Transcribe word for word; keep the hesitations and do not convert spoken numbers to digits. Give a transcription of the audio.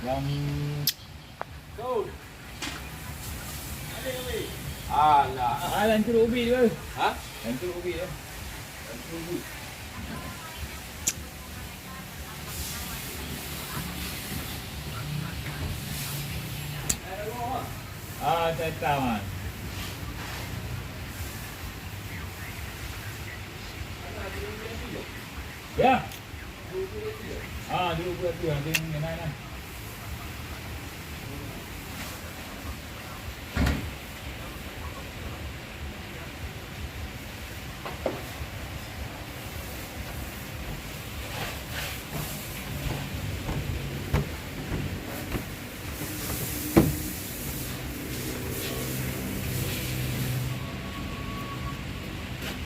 Yang Alah. Ah, lancur ubi tu. Ha? Lancur ubi tu. Lancur ubi. Ah, tak tahu, ah. Ya. Ah, dua buah tu, ada yang lain lah.